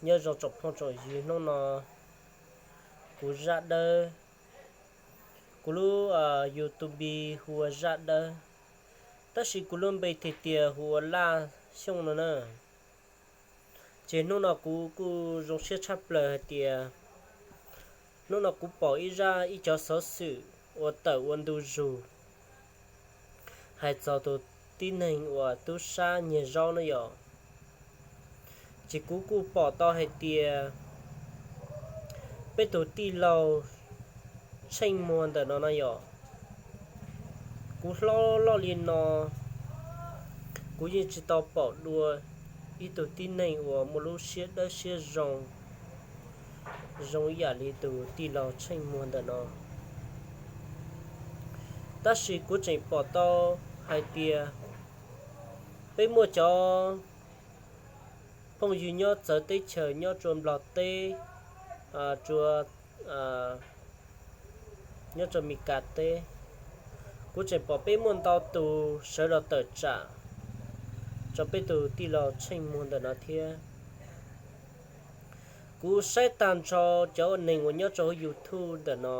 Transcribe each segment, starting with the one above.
Nyob zoo tsoom phooj tsoom ywg, hnub no kuv Zaj Dawb, kuv lub YouTube hu ua Zaj Dawb, tab sis kuv lub npe tiag tiag hu ua Laj Xyooj no na. Ces hnub no kuv kuj zoo siab tshaj plaws hais tias hnub no kuv pom ib zaj, ib cov xov xwm uas tawm ua ntu zus hais txog tus tib neeg uas tub sab nyiag zaub no yom. Ces kuv kuj pom tau hais tias peb tus tij laug Tsheej Muag ntawm no no yom, kuv hlob loj li no, kuv yeej tsis tau pom dua ib tug tib neeg uas muaj lub siab dawb siab zoo, zoo ib yam li tus tij laug Tsheej Muag ntawm no. Tab sis kuv tseem pom tau hais tias peb muaj cov phooj ywg nyob txawv teb chaws, nyob rua Nplog teb, rua, nyob rua Mes Kas teb, kuv tseem pom peb muaj ntau tus sawv los tawm tsam rua peb tus tij laug Tsheej Muag ntawm no thiab. Kuv saib tag nrho cov neeg uas nyob rau hauv YouTube ntawm no,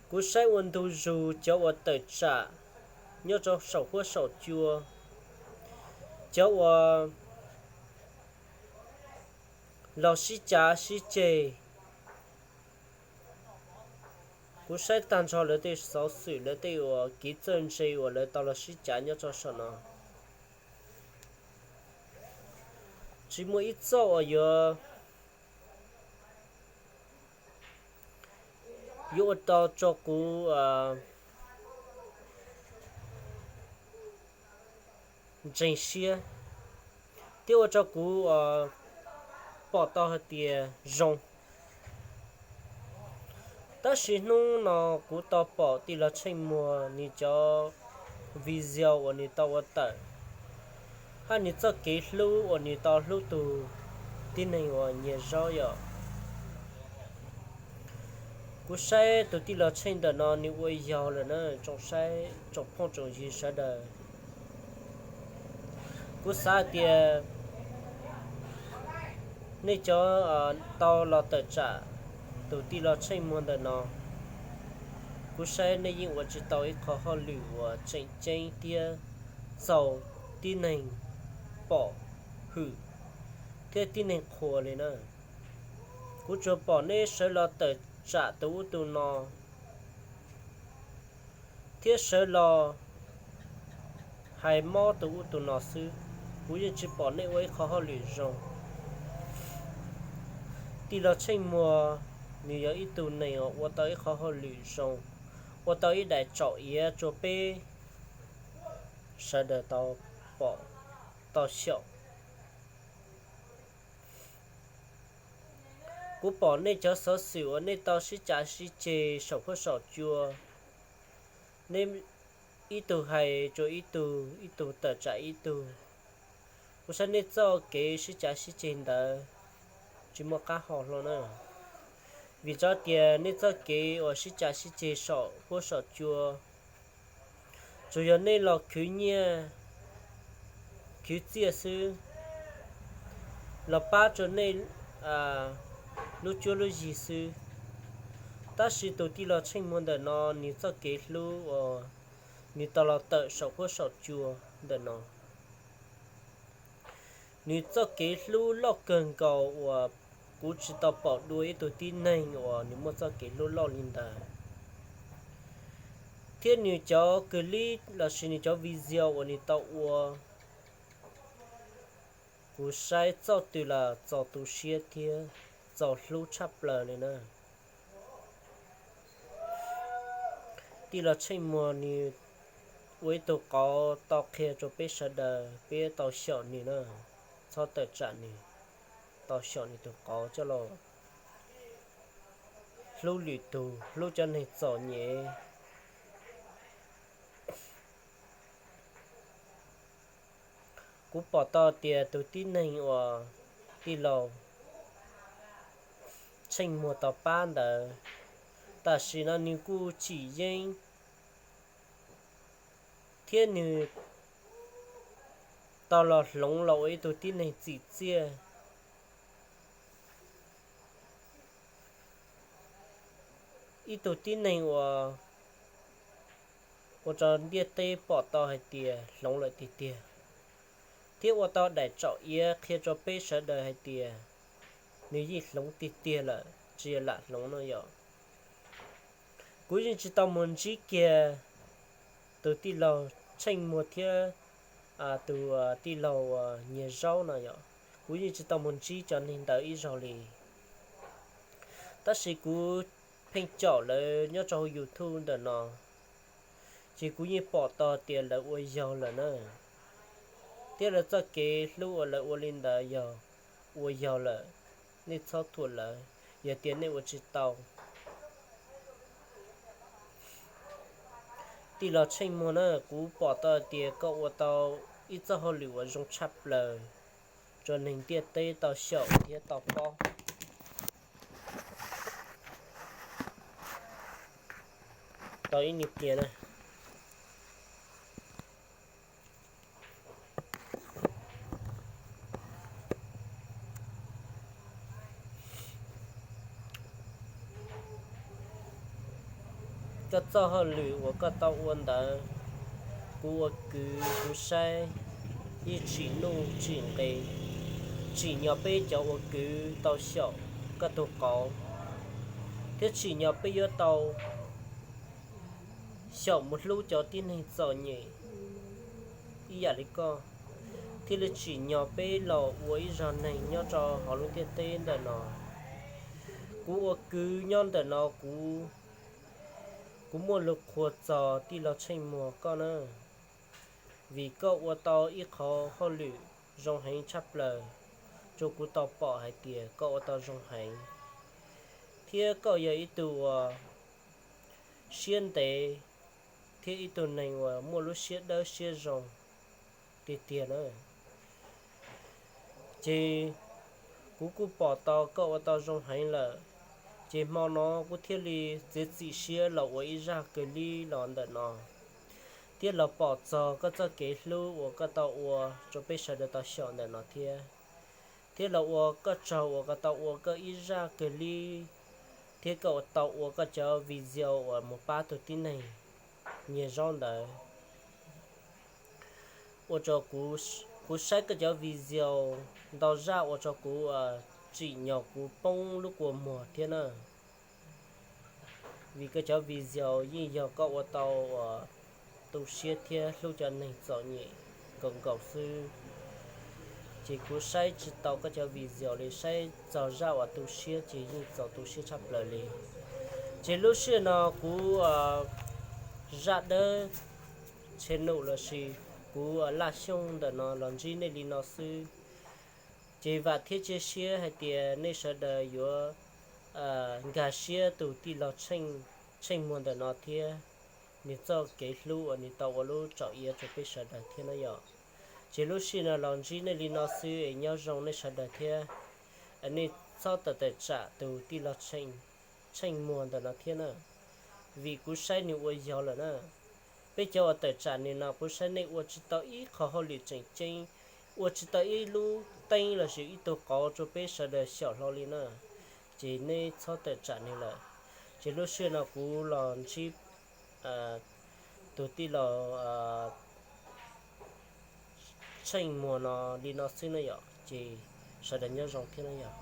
kuv saib ua ntu zus cov uas tawm tsam nyob rau saum huab saum cua, cov uas los sib cav sib ceg. Kuv saib tag nrho lawv tej xov xwm, lawv tej uas kev txawj ntse uas lawv tau los sib cav nyob rau saum no, tsis muaj ib txoj uas yuav, yuav ua tau rau kuv ntseeg siab, thiab ua rau kuv pom tau hais tias zoo. Tab sis hnub no kuv tau pom tij laug Tsheej Muag nws cov video uas nws tau ua tawm, hab nws txoj kev hlub uas nws tau hlub tus tib neeg uas nyiag zaub yom. Kuv saib tus tij laug Tsheej ntawm no nws ua yaug lawm na, tsoom saib, tsoom phooj tsoom ywg sawv daws. Kuv xav hais tias nej cov tau los tawm tsam tus tij laug Tsheej Muag ntawm no, kuv saib nej yeej ua tsis tau ib qho hauj lwm uas tseem ceeb thiab txaus tib neeg pom hwm thiab tib neeg qhuas li na. Kuv tsuas pom nej sawv los tawm tsam tus ub tus no thiab sawv los hais mob tus ub tus no xwb. Kuv yeej tsis pom nej ua ib qho hauj lwm zoo. Tij laug Tsheej Muag, nws yog ib tug neeg uas ua tau ib qho hauj lwm zoo, ua tau ib daim tsaum iav rua peb sawv daws tau pom, tau xyaum. Kuv pom nej cov xov xwm uas nej tau sib cav sib ceg saum huab saum cua, nej ib tug hais rua ib tug, ib tug tawm tsam ib tug. Kuv saib nej txoj kev sib cav sib ceg ntawd tsis muaj qab hau hlo na, vim rau tias nej txoj kev uas sib cav sib ceg saum huab saum cua tsuas yog nej los khwv nyiaj khwv txiaj xwb, los pab rua nej lub cuab lub yig xwb. Tab sis tus tij laug Tsheej Muag ntawm no, nws txoj kev hlub uas nws tau los tawm saum huab saum cua ntawm no, nws txoj kev hlub loj kawg nkaus uas kuv tsis tau pom dua ib tug tib neeg uas nws muaj txoj kev hlub loj li ntawd. Thiab nws cov clip lossis nws cov video uas nws tau ua, kuv saib txoj twg los txaus tu siab thiab txaus hlub tshaj plaws li na. Tij laug Tsheej Muag nws ua ib tug qauv tau qhia rau peb sawv daws, peb tau xyaum nws na, txhob tawm tsam nws, tau xyaum nws tus qauv coj los hlub lwm tug, hlub cov neeg txom nyem. Kuv pom tau tias tus tib neeg uas tij laug Tsheej Muag tau pab ntawd, tam sim no nws kuj tsim yeeb thiab nws tau los hloov los ua ib tug tib neeg txim txiaj, ib tug tib neeg uas ua rau ntiaj teb pom tau hais tias hloov lawm tiag tiag, thiab ua tau daim tsom iav qhia rau peb sawv daws hais tias nws yeej hloov tiag tiag lawm, tsis yog lam hloov no yom. Kuv yeej tsis tau mus ntsib kiag tus tij laug Tsheej Muag thiab tus tij laug Nyiag Zaub no yom. Kuv yeej tsis tau mus ntsib cov neeg ntawd ib zaug li. Tab sis kuv pheej caum lawv nyob rau hauv YouTube ntawm no, ces kuv yeej pom tau tias lawv ua yog lawm na, thiab lawv txoj kev hlub uas lawv ua li ntawd yog ua yog lawm. Nej txhob thuam lawv, yog tias nej ua tsis tau. Tij laug Tsheej Muag na, kuv pom tau tias koj ua tau ib txoj hauj lwm uas zoo tshaj plaws rau neeg ntiaj teb tau xyaum thiab tau paub tau ib niag tiag na. Koj txoj hauj lwm uas koj tau ua ntawd, kuv ua kwv kuv saib yeej tsim nuj tsim nqe, tsim nyog peb cov ua kwv tau xyaum koj tus qauv, thiab tsim nyog peb yuav tau xyaum mus hlub cov tib neeg txom nyem ib yam li koj, thiaj li tsim nyog peb los ua ib zag neeg nyob rau hauv lub ntiaj teb ntawm no. Kuv ua kwv nyob ntawm no, kuv, kuv muaj lus qhuas txog tij laug Tsheej Muag koj na, vim koj ua tau ib qhov hauj lwm zoo heev tshaj plaws, rau kuv tau pom hais tias koj ua tau zoo heev, thiab koj yog ib tug uas siab ntev thiab ib tug neeg uas muaj lub siab dawb siab zoo tiag tiag na. Ces kuv kuj pom tau koj ua tau zoo heev lawm, ces hmo no kuv thiaj li txiav txim siab los ua ib zaj kawg li los ntawm no, thiab los pom txog koj txoj kev hlub uas koj tau ua rau peb sawv daws tau xyaum ntawm no thiab, thiab los ua koj tsaug uas koj tau ua koj ib zaj kawg li, thiab koj tau ua koj cov video uas mus pab tus tib neeg Nyiag Zaub ntawd. Ua rau kuv, kuv saib koj cov video ntau zaj ua rau kuv tsim nyog kuv poob lub kua muag thiab na. Vim koj cov video yeej yog koj ua tau uas tu siab thiab hlub cov neeg txom nyem nkaus nkaus xwb. Ces kuv saib tsis tau koj cov video li, saib txog zaj uas tu siab ces yeej txaus tu siab tshaj plaws li. Ces lub sij hawm no kuv Zaj Dawb channel lossis kuv Laj Xyooj ntawm no los ntsib nej li no xwb. Ces vam thiab cia siab hais tias nej sawv daws yuav nkag siab tus tij laug Tsheej Muag ntawm no thiab nws txoj kev hlub uas nws tau ua lub tsom iav rau peb sawv daws thiab na yom. Ces lub sij hawm no los ntsib nej li no xwb es nyob zoo nej sawv daws thiab. Nej txhob tawm tawm tsam tus tij laug Tsheej Muag ntawm no thiab na, vim kuv saib nws ua yog lawm na. Peb cov uas tawm tsam nws no kuv saib nej ua tsis tau ib qho hauj lwm tseem ceeb, ua tsis tau ib lub teeb lossis ib tug qauv rau peb sawv daws xyaum hlo li na. Ces nej txhob tawm tsam nws lawm. Ces lub sij hawm no kuv los ntsib tus tij laug Tsheej Muag no li no xwb na yom. Ces sawv daws nyob zoo thiab na yom.